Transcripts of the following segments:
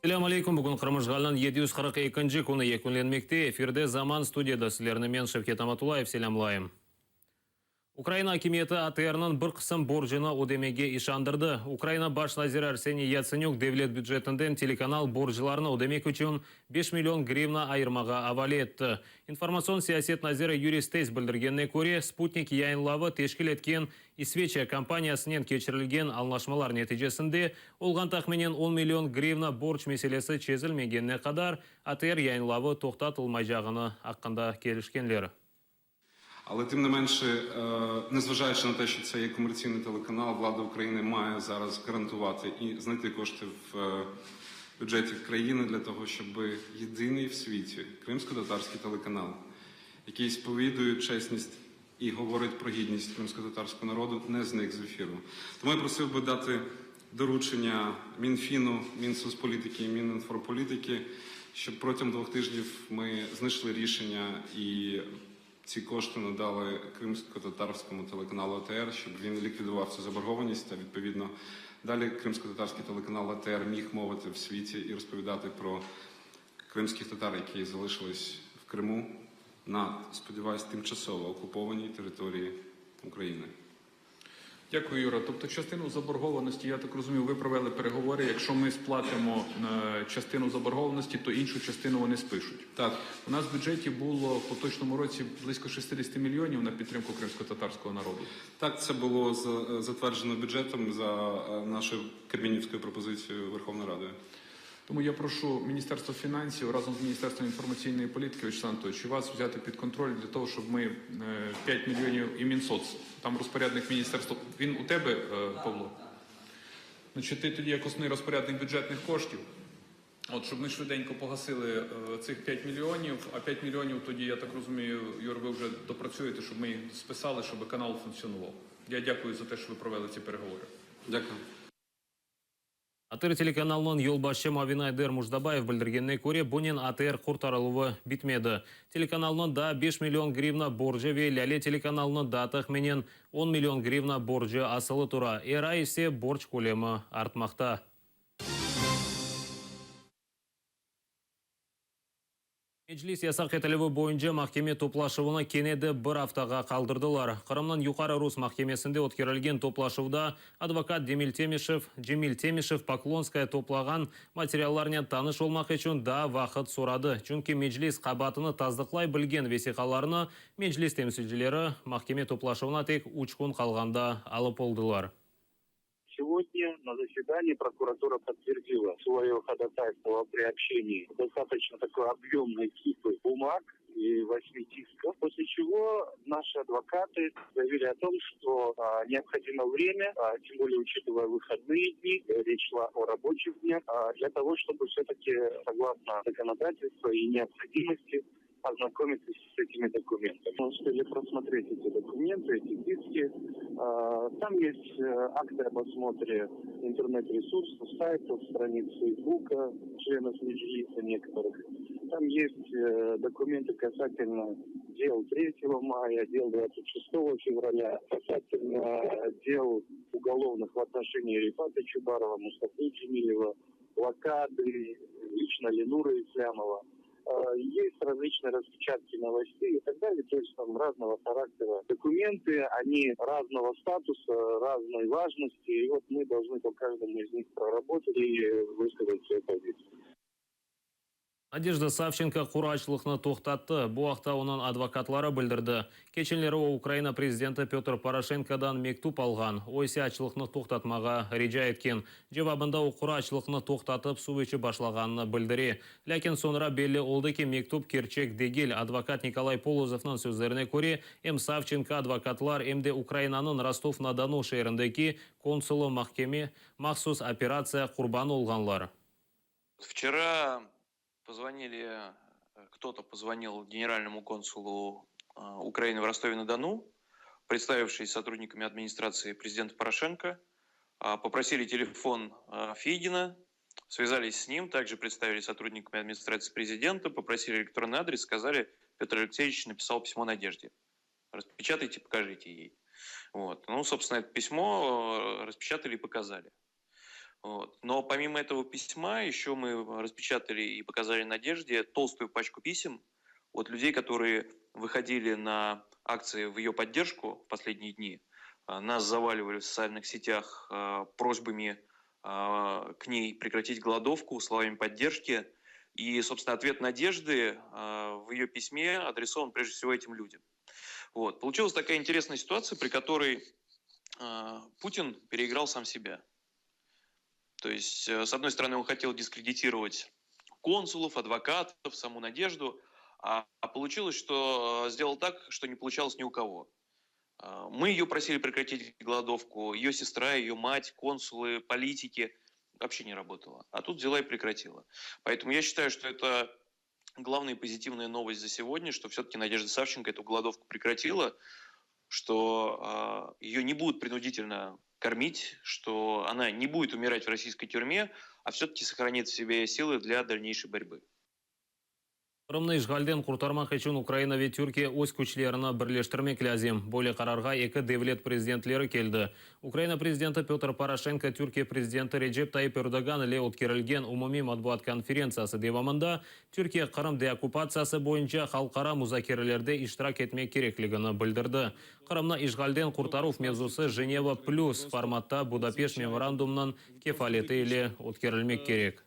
Selâm aleyküm, bugün Qırım işğaliniñ 742-nci künü yekünlenmekte. Efirde Zaman, studiyada sizlerni men, Şevket Amatullayev, selâmlayım. Ukraina akimiyeti ATRniñ bir qısım borcunı ödemege işandırdı. Ukraina baş naziri Arseniy Yatsenük devlet bücetinden telekanal borclarını ödemek içün beş million grivna ayırmağa avale etti. İnformatsion siyaset naziri Yuriy Stets bildirgenine köre, sputnik yayınlavı teşkil etken İsveçiya kompaniyasınen keçirilgen añlaşmalar neticesinde olğan tahminen on million grivna borc meselesi çezilmegenine qadar ATR yayınlavı toqtatılmaycağını aqqında kelişkenler. Ale тим не менше, незважаючи на те, що це є комерційний телеканал, влада України має зараз гарантувати і знайти кошти в бюджеті країни для того, щоб єдиний в світі кримськотатарський телеканал, який сповідує чесність і говорить про гідність кримськотатарського народу, не зник з ефіру. Тому я просив би дати доручення Мінфіну, Мінсоцполітики і Мінінформполітики, щоб протягом 2 тижнів ми знайшли рішення і ці кошти надали кримськотатарському телеканалу АТР, щоб він ліквідував цю заборгованість, та, відповідно, далі кримськотатарський телеканал АТР міг мовити в світі і розповідати про кримських татар, які залишились в Криму на, сподіваюсь, тимчасово окупованій території України. Дякую, Юра. Тобто частину заборгованості, я так розумію, ви провели переговори. Якщо ми сплатимо частину заборгованості, то іншу частину вони спишуть. Так. У нас в бюджеті було в поточному році близько 60 мільйонів на підтримку кримськотатарського народу. Так, це було затверджено бюджетом за нашою кабмінівською пропозицією Верховної Ради. Тому я прошу Міністерство фінансів разом з Міністерством інформаційної політики, Вячеслав Анатолійович, вас взяти під контроль для того, щоб ми 5 мільйонів і Мінсоц, там розпорядник міністерства, він у тебе, Павло? Ти тоді як основний розпорядник бюджетних коштів, щоб ми швиденько погасили цих 5 мільйонів, а 5 мільйонів тоді, я так розумію, Юр, ви вже допрацюєте, щоб ми їх списали, щоб канал функціонував. Я дякую за те, що ви провели ці переговори. Дякую. ATR telekanalınıñ yolbaşçı muavini Ayder Mujdabayev bildirgenine köre, bunen ATR qurtarıluvı bitmedi. Telekanalnıñ daa 5 million grivna borcu ve Lâle telekanalınıñ daa tahminen 10 million grivna borcu asılı tura. Er ay ise borc kölemi artmaqta. Meclis yasaq etilüvi boyunca mahkeme toplaşuvını kene de bir aftağa qaldırdılar. Qırımnıñ Yuqarı Rus mahkemesinde ötkerilgen toplaşuvda advokat Demil Temişev, Cemil Temişev Poklonskaya toplağan materiallarnen tanış olmaq içün daa vaqıt soradı. Çünki Meclis qabaatını tasdıqlay bilgen vesiqalarnı Meclis temsilcileri mahkeme toplaşuvına tek 3 kün qalğanda alıp oldılar. Сегодня на заседании прокуратура подтвердила свое ходатайство о приобщении достаточно такой объемной кипы бумаг и 8 дисков, после чего наши адвокаты заявили о том, что необходимо время, тем более учитывая выходные дни, речь шла о рабочих днях, для того, чтобы все-таки согласно законодательству и необходимости ознакомиться с этими документами. Мы успели просмотреть эти документы, эти диски. Там есть акты об осмотре интернет-ресурсов, сайтов, страниц Фейсбука, членов Меджлиса некоторых. Там есть документы касательно дел 3 мая, дел 26 февраля, касательно дел уголовных в отношении Рефата Чубарова, Мустафы Джемилева, блокады, лично Ленура Ислямова. Есть различные распечатки новостей и так далее, то есть там разного характера документы, они разного статуса, разной важности, и мы должны по каждому из них проработать и высказать свою позицию. Надежда Савченко quru açlıqnı toqtattı. Bu aqta onıñ advokatları bildirdi. Keçenleri o Ukraina prezidenti Petr Poroşenkodan mektüp alğan. O ise açlıqnı toqtatmağa rica etken. Cevabında o quru açlıqnı toqtatıp suv içip başlağanını bildire. Lâkin soñra belli oldı ki, mektüp kerçek degil. Advokat Nikolay Polozovnıñ sözlerine köre, em Savçenko advokatlar, em de Ukrainanıñ Rostov-na-Donu şeerindeki konsulı mahkeme mahsus operatsiya qurbanı olğanlar. Вчера позвонили, кто-то позвонил генеральному консулу Украины в Ростове-на-Дону, представившись сотрудниками администрации президента Порошенко, попросили телефон Фейгина, связались с ним, также представили сотрудниками администрации президента, попросили электронный адрес, сказали, Петр Алексеевич написал письмо Надежде. Распечатайте, покажите ей. Это письмо распечатали и показали. Вот. Но помимо этого письма еще мы распечатали и показали Надежде толстую пачку писем от людей, которые выходили на акции в ее поддержку в последние дни. Нас заваливали в социальных сетях просьбами к ней прекратить голодовку, словами поддержки. И, собственно, ответ Надежды в ее письме адресован прежде всего этим людям. Вот. Получилась такая интересная ситуация, при которой Путин переиграл сам себя. То есть, с одной стороны, он хотел дискредитировать консулов, адвокатов, саму Надежду, а получилось, что сделал так, что не получалось ни у кого. Мы ее просили прекратить голодовку, ее сестра, ее мать, консулы, политики. Вообще не работала. А тут взяла и прекратила. Поэтому я считаю, что это главная позитивная новость за сегодня, что все-таки Надежда Савченко эту голодовку прекратила, что ее не будут принудительно кормить, что она не будет умирать в российской тюрьме, а все-таки сохранит в себе силы для дальнейшей борьбы. Qırımnı işğalden qurtarmaq içün Ukraina ve Türkiye öz küçlerini birleştirmek lâzim. Böyle qararğa eki devlet prezidentleri keldi. Ukraina prezidenti Petr Poroşenko Türkiye prezidenti Recep Tayyip Erdoğan ile ötkerilgen umumiy matbuat konferentsiyası devamında Türkiye Qırım deokkupatsiyası boyunca halqara muzakerelerde iştirak etmek kerekligini bildirdi. Qırımnı işğalden qurtaruv mevzusı Jeneva plüs formatta Budapeşt memorandumınıñ kefaleti ile ötkerilmek kerek.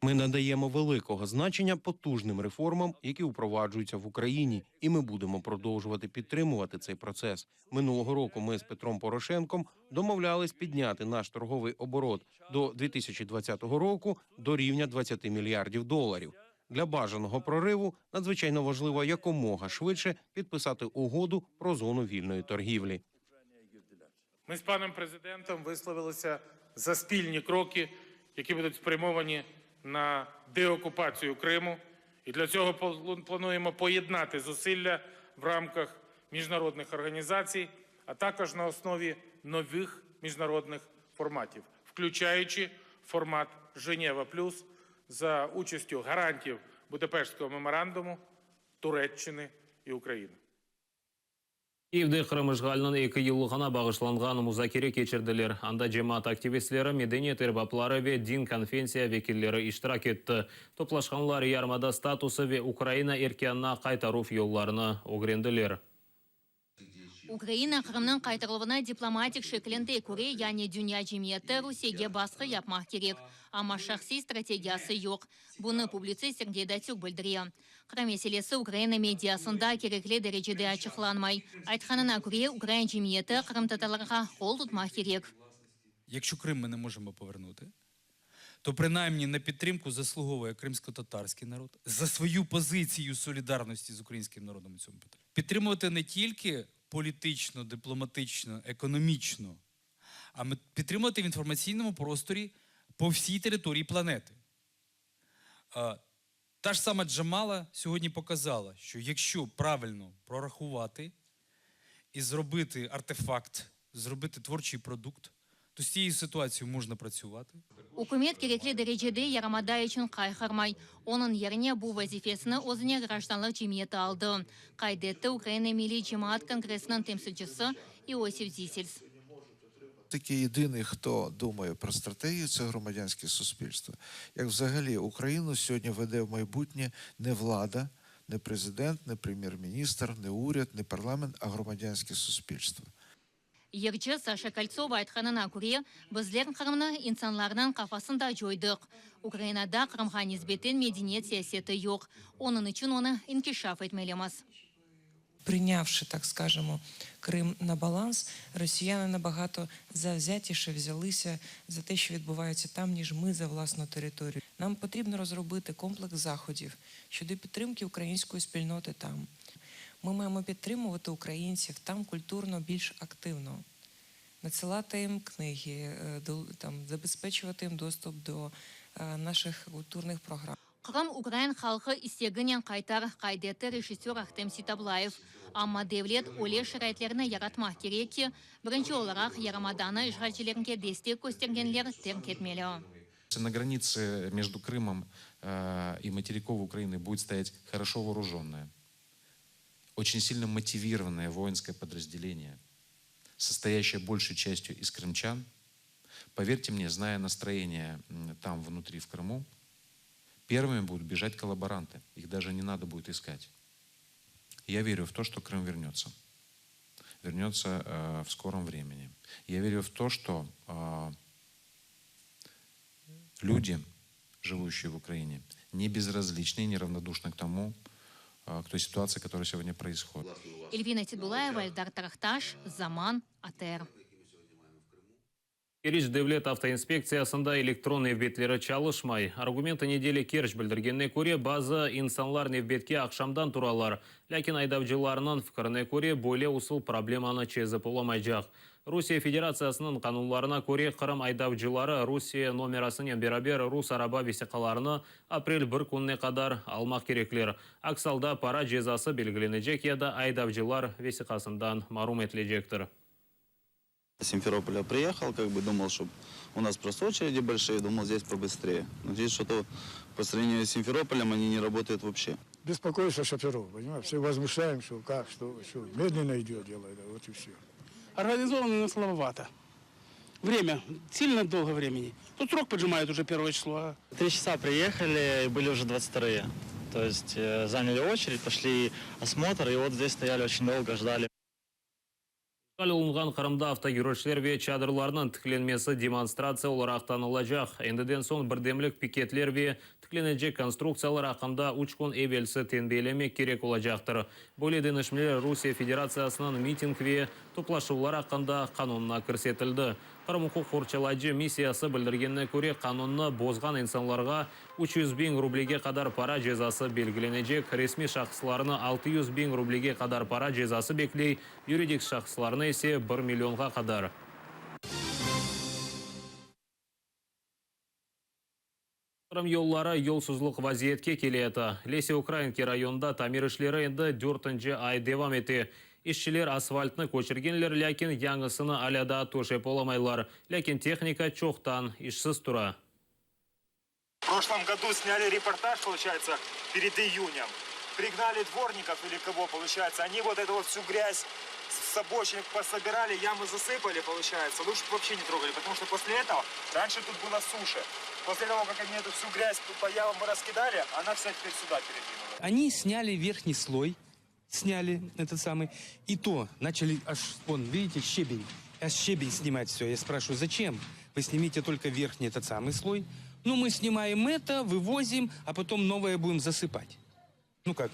Ми надаємо великого значення потужним реформам, які впроваджуються в Україні, і ми будемо продовжувати підтримувати цей процес. Минулого року ми з Петром Порошенком домовлялись підняти наш торговий оборот до 2020 року до рівня 20 мільярдів доларів. Для бажаного прориву надзвичайно важливо якомога швидше підписати угоду про зону вільної торгівлі. Ми з паном президентом висловилися за спільні кроки, які будуть спрямовані на деокупацію Криму. І для цього плануємо поєднати зусилля в рамках міжнародних організацій, а також на основі нових міжнародних форматів, включаючи формат Женева Плюс за участю гарантів Будапештського меморандуму, Туреччини і України. Kyivde Qırım işğaliniñ eki yıllığına bağışlanğan muzakere keçirdiler. Anda cemaat aktivistleri, medeniyet erbapları ve din konfessiya vekilleri iştirak etti. Toplaşqanlar yarımada statusı ve Ukraina erkânına qaytaruv yollarını ögrendiler. Ukraina Qırımnıñ qaytarıluvını diplomatik şeklinde köre, yani dünya cemiyeti Rusiyege basqı yapmaq kerek. Amma şahsiy strategiyası yoq. Bunı publitsist Sergey Datsük bildire. Qırım meselesi Ukraina mediasında kerekli derecede açıqlanmay. Aytqanına köre, ukrain cemiyeti qırımtatarlarğa qol tutmaq kerek. Якщо Крим ми не можемо повернути, то принаймні на підтримку заслуговує кримсько-татарський народ за свою позицію солідарності з українським народом у цьому питанні. Підтримувати не тільки політично, дипломатично, економічно, а ми підтримувати в інформаційному просторі по всій території планети. Та ж сама Джамала сьогодні показала, що якщо правильно прорахувати і зробити артефакт, зробити творчий продукт, то з цією ситуацією можна працювати. Ükümet kerekli derecede yarımada içün qayğırmay. Onıñ yerine bu vazifesini özüne grajdanlıq cemiyeti aldı, qayd etti Ukraina Milliy cemaat kongressiniñ temsilcisi İosif Zisels. Таки єдиний, хто думає про стратегію, це громадянське суспільство. Як взагалі Україну сьогодні веде в майбутнє не влада, не президент, не прем'єр-міністр, не уряд, не парламент, а громадянське суспільство. Yırcı Saşa Koltsova aytqanına köre, bizler Qırımnı insanlarnıñ qafasında coydıq. Ukrainada Qırımğa nisbeten medeniyet siyaseti yoq. Onıñ içün onı inkişaf etmelimiz. Прийнявши, так скажемо, Крим на баланс, росіяни набагато завзятіше взялися за те, що відбувається там, ніж ми за власну територію. Нам потрібно розробити комплекс заходів щодо підтримки української спільноти там. Ми маємо підтримувати українців там культурно більш активно, надсилати їм книги, там, забезпечувати їм доступ до наших культурних програм. Qırım ukrain halqı isteginen qaytar, qayd etti rejissör Ahtem Seitablayev. Amma devlet öyle şaraitlerni yaratmaq kerek ki, birinci olaraq yarımadanı işğalcilerge destek köstergenler terk etmeli. На границе между Крымом и материковой Украиной будет стоять хорошо вооруженное, очень сильно мотивированное воинское подразделение, состоящее большей частью из крымчан. Поверьте мне, зная настроение там внутри в Крыму, первыми будут бежать коллаборанты. Их даже не надо будет искать. Я верю в то, что Крым вернется. Вернется э, в скором времени. Я верю в то, что э, люди, живущие в Украине, не безразличны и неравнодушны к тому, э, к той ситуации, которая сегодня происходит. Эльвина Титбулаева, Эльдар Тарахташ, Заман, ATR. Keriç devlet avtoinspektsiyasında elektron nevbetleri çalışmay. Argumentı nedeli Kerç bildirgenine köre, bazı insanlar nevbetke aqşamdan turalar. Lâkin aydavcılarnıñ fikrine köre, böyle usul problemanı çezip olamaycaq. Rusiye Federatsiyasınıñ qanunlarına köre, Qırım aydavcıları Rusiye nomerasınen beraber rus araba vesiqalarını aprel bir kününe qadar almaq kerekler. Aks alda para cezası belgilenecek ya da aydavcılar vesiqasından marum etilecektir. Симферополя приехал, как бы думал, что у нас просто очереди большие, думал, здесь побыстрее. Но здесь что-то по сравнению с Симферополем они не работают вообще. Беспокойство шоферов, понимаешь? Все возмущаем, что как, что, что. Медленно идет дело, да, вот и все. Организовано, но слабовато. Время, сильно долго времени. Тут срок поджимают уже первое число. А 3 часа приехали и были уже 22-е. То есть заняли очередь, пошли осмотр, и вот здесь стояли очень долго, ждали. İşğal olunğan Qırımda avtoyürüşler ve çadırlarnıñ tiklenmesi demonstratsiya olaraq tanılacaq. Endiden soñ birdemlik piketler ve tiklenecek konstruktsiyalar aqqında 3 kün evelsi tenbiyelemek kerek olacaqtır. Böyle deñişmeler Rusiye Federatsiyasınıñ miting ve toplaşuvlar aqqında qanunına kirsetildi. Qırım uquq qorçalayıcı missiyası bildirgenine köre, qanunnı bozğan insanlarğa 300 biñ rublege qadar para cezası belgilenecek, resmiy şahıslarnı 600 biñ rublege qadar para cezası bekley, yuridik şahıslarnı ise 1 millionğa qadar. Qırım yolları yolsuzlıq vaziyetke keldi. Lesya Ukrainki rayonında tamir işleri endi dörtünci ay devam ete. İşçiler asfaltnı köçürgenler, lâkin yañısını alâ daa töşep olamaylar. Lâkin tehnika çoqtan işsiz tura. В прошлом году сняли репортаж, получается, перед июнем. Пригнали дворников или кого, получается. Они вот эту вот всю грязь с обочин пособирали, ямы засыпали, получается. Лучше бы вообще не трогали, потому что после этого, раньше тут было суше. После того, как они эту всю грязь по ямам раскидали, она вся теперь сюда передвинулась. Они сняли верхний слой, сняли этот самый, и то начали аж, вон, видите, щебень, аж щебень снимать все. Я спрашиваю, зачем? Вы снимите только верхний этот самый слой. Ну, мы снимаем это, вывозим, а потом новое будем засыпать. Ну как,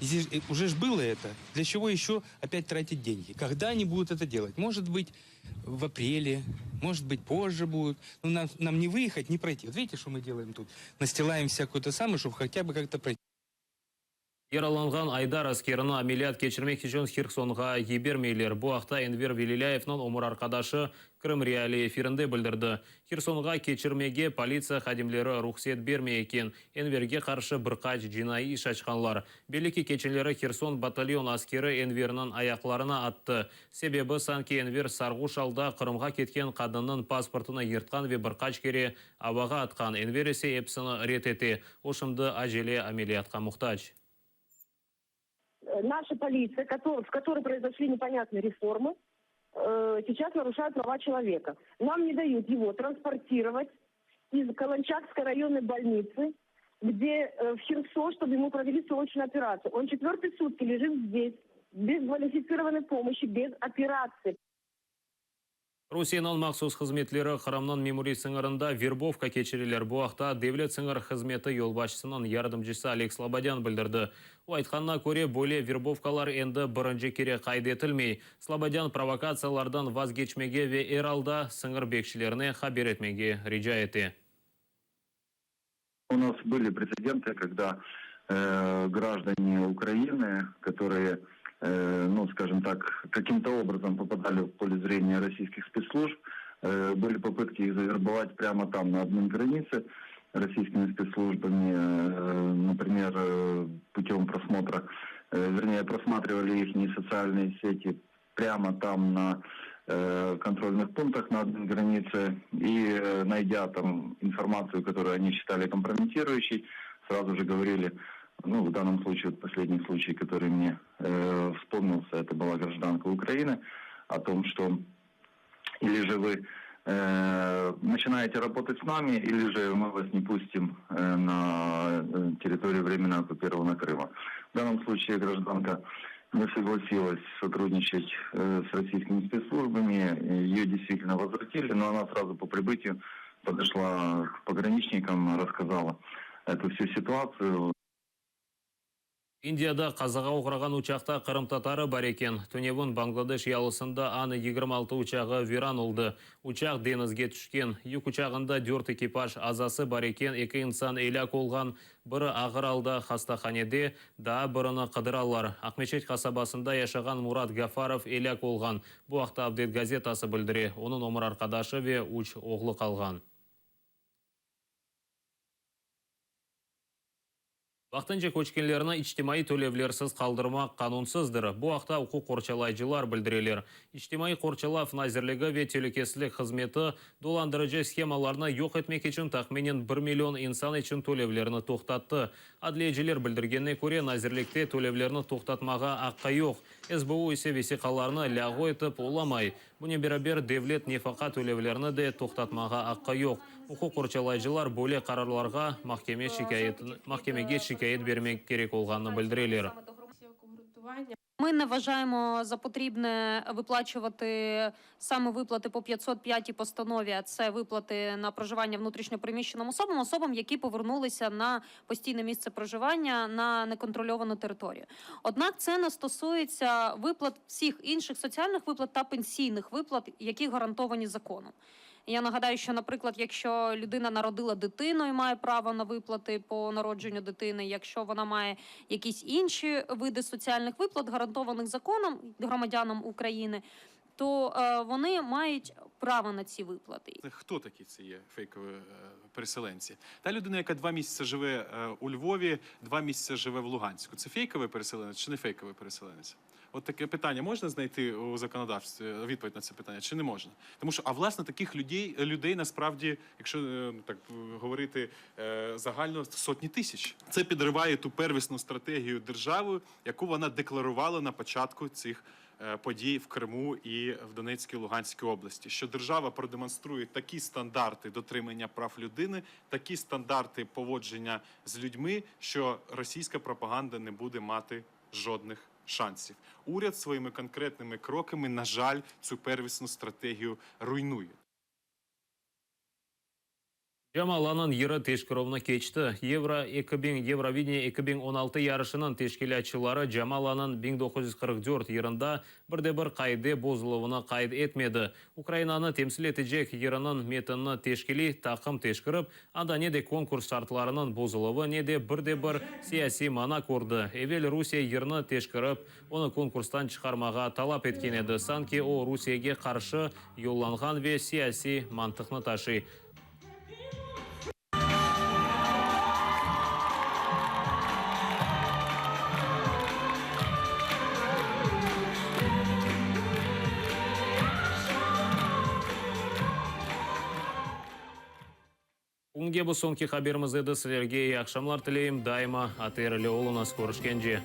здесь уже ж было это. Для чего еще опять тратить деньги? Когда они будут это делать? Может быть, в апреле, может быть, позже будут. Но нам не выехать, не пройти. Вот видите, что мы делаем тут? Настилаем всякую то самое, чтобы хотя бы как-то пройти. Yaralanğan Aydar askerini ameliyat keçirmek içün Hersonğa yibermeyler. Bu aqta Enver Velilâyevniñ ömür arqadaşı Krım Realii efirinde bildirdi. Hersonğa keçirmege politsiya hadimleri ruhset bermey eken. Enverge qarşı bir qaç cinaiy iş açqanlar. Belli ki, keçenleri Herson batalyon askeri Enverniñ ayaqlarına attı. Sebebi sanki Enver sarğuş alda Qırımğa ketken qadınnıñ pasportını yırtqan ve bir qaç kere avağa atqan. Enver ise episini red ete. O şimdi acele ameliyatqa muhtac. Наша полиция, в которой произошли непонятные реформы, сейчас нарушают права человека. Нам не дают его транспортировать из Каланчакской районной больницы, где в Херсон, чтобы ему провели срочную операцию. Он четвертые сутки лежит здесь, без квалифицированной помощи, без операции. Rusiyeniñ mahsus hızmetleri Qırımnıñ memuriy sıñırında verbovka keçireler. Bu aqta Devlet sıñır hızmeti yolbaşçısınıñ yardımcısı Oleg Slobodyan bildirdi. O aytqanına köre, böyle verbovkalar endi birinci kere qayd etilmey. Slobodyan provokatsiyalardan vazgeçmege ve er alda sıñır bekçilerine haber etmege rica ete. У нас были прецеденты, когда граждане Украины, которые, ну, скажем так, каким-то образом попадали в поле зрения российских спецслужб, были попытки их завербовать прямо там, на админ-границе, российскими спецслужбами, например, путем просмотра, вернее, просматривали их социальные сети прямо там на контрольных пунктах на админ-границе и, найдя там информацию, которую они считали компрометирующей, сразу же говорили, ну, в данном случае, вот последний случай, который мне вспомнился, это была гражданка Украины, о том, что или же вы Начинаете работать с нами, или же мы вас не пустим на территорию временно оккупированного Крыма. В данном случае гражданка не согласилась сотрудничать с российскими спецслужбами. Ее действительно возвратили, но она сразу по прибытию подошла к пограничникам, рассказала эту всю ситуацию. İndiyada qazağa oğrağan uçaqta qırımtatarı bar eken. Tünevin Bangladeş yalısında An 26 uçağı viran oldı. Uçaq deñizge tüşken. Yük uçağında dört ekipaj azası bar eken, eki insan elâk olğan, biri ağır alda hastahanede, daa birini qıdıralar. Aqmeçet qasabasında yaşağan Murat Gafarov elâk olğan. Bu aqta Avdet gazetası bildire. Onıñ ömür arqadaşı ve üç oğlu qalğan. Vaqtınca köçkenlerni içtimaiy tölevlersiz qaldırmaq qanunsızdır. Bu aqta uquq qorçalayıcılar bildireler. İçtimaiy qorçalav nazirligi ve telükesizlik hızmeti dolandırıcı shemalarnı yoq etmek içün tahminen bir million insan içün tölevlerni toqtattı. Adliyeciler bildirgenine köre, nazirlikte tölevlerni toqtatmağa aqqı yoq, SBU ise vesiqalarnı lâğu etip olamay. Bunen beraber, devlet nefaqa tölevlerini de toqtatmağa aqqı yoq. Uquq qorçalayıcılar böyle qararlarğa mahkeme mahkemege şikâyet bermek kerek olğanını bildireler. Ми не вважаємо за потрібне виплачувати саме виплати по 505 постанові, а це виплати на проживання внутрішньо переміщеним особам, особам, які повернулися на постійне місце проживання на неконтрольовану територію. Однак це не стосується виплат всіх інших соціальних виплат та пенсійних виплат, які гарантовані законом. Я нагадаю, що, наприклад, якщо людина народила дитину і має право на виплати по народженню дитини, якщо вона має якісь інші види соціальних виплат, гарантованих законом громадянам України, то е, вони мають право на ці виплати. Це хто такі ці є фейкові е, переселенці? Та людина, яка два місяці живе е, у Львові, два місяці живе в Луганську. Це фейковий переселенець чи не фейковий переселенець? От таке питання можна знайти у законодавстві відповідь на це питання, чи не можна? Тому що, а власне, таких людей, людей насправді, якщо е, ну, так говорити загально, сотні тисяч. Це підриває ту первісну стратегію держави, яку вона декларувала на початку цих подій в Криму і в Донецькій Луганській області, що держава продемонструє такі стандарти дотримання прав людини, такі стандарти поводження з людьми, що російська пропаганда не буде мати жодних шансів. Уряд своїми конкретними кроками, на жаль, цю первісну стратегію руйнує. Jamalanıñ yırı teşkerüvni keçti. Yevro 2000 Eurovideniye 2016 yarışınıñ teşkilâtçıları Jamalanıñ 1944 yırında bir de bir qaide bozuluvını qayd etmedi. Ukrainanı temsil etecek yırınıñ metinini teşkiliy taqım teşkerip, anda ne de konkurs şartlarınıñ bozuluvı, ne de bir de bir siyasiy mana kördi. Evel Rusiye yırnı teşkerip, onı konkurstan çıqarmağa talap etken edi, sanki o Rusiyege qarşı yollanğan ve siyasiy mantıqnı taşıy. Bugünge bu soñki haberimiz edi. Sizlerge eyi aqşamlar tileyim. Daima ATR ile oluñız. Körüşkence.